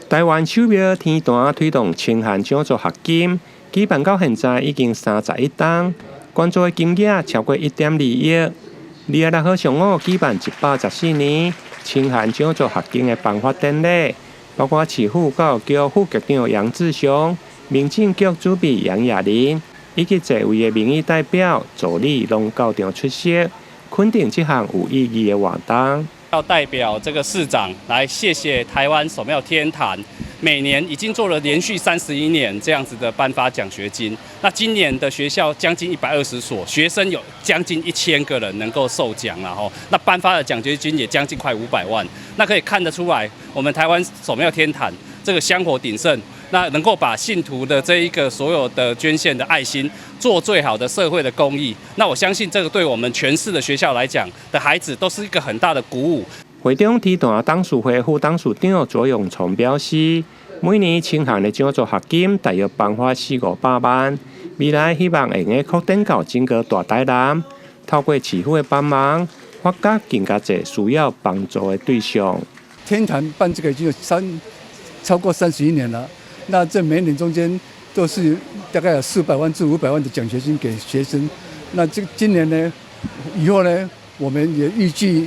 台灣守廟天壇推動清寒獎助學金，舉辦到現在已經31冬，捐助的金額超過1.2億。26號上午舉辦114年清寒獎助學金的頒發典禮，包括市府教育局副局長楊志雄、民政局主筆楊雅琳以及濟位的民意代表助理攏到場出席，肯定這項有意義的活動。要代表這個市長來謝謝台灣守廟天壇，每年已經做了連續31年這樣子的頒發獎學金。那今年的學校將近120所，學生有將近1000個人能夠受獎了吼。那頒發的獎學金也將近快500萬。那可以看得出來，我們台灣守廟天壇這個香火鼎盛，那能夠把信徒的這一個所有的捐獻的愛心，做最好的社會的公益。那我相信這個對我們全市的學校來講的孩子都是一個很大的鼓舞。會中天壇董事會副董事長卓永松表示，每年清寒的獎助學金大約頒發四五百萬，未來希望會用擴展到整個大台南，透過市府的幫忙，發給更加濟需要幫助的對象。天壇辦這個已經有超過31年了，那這每年中間都是大概有400萬至500萬的獎學金給學生。那這今年呢，以後呢，我們也預計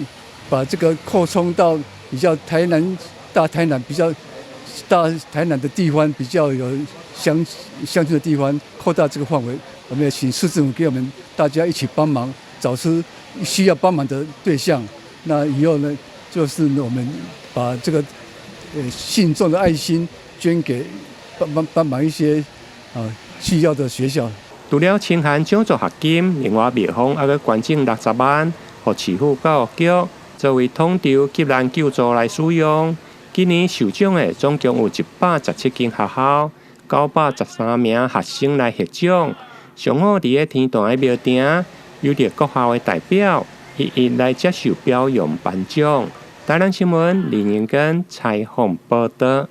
把這個擴充到比較台南、大台南比較大台南的地方，比較有鄉村的地方，擴大這個範圍。我們也請市政府給我們大家一起幫忙，找出需要幫忙的對象。那以後呢，就是我們把這個信眾的愛心捐給幫忙一些需要的學校。除了清寒獎助學金，另外廟方還閣捐贈60萬，予市府教育局作為統籌急難救助來使用。今年受獎的總共有117間學校，913名學生來獲獎。上午佇咧天壇的廟埕，由著各校的代表一一來接受表揚頒獎。台南新聞林英根採訪報導。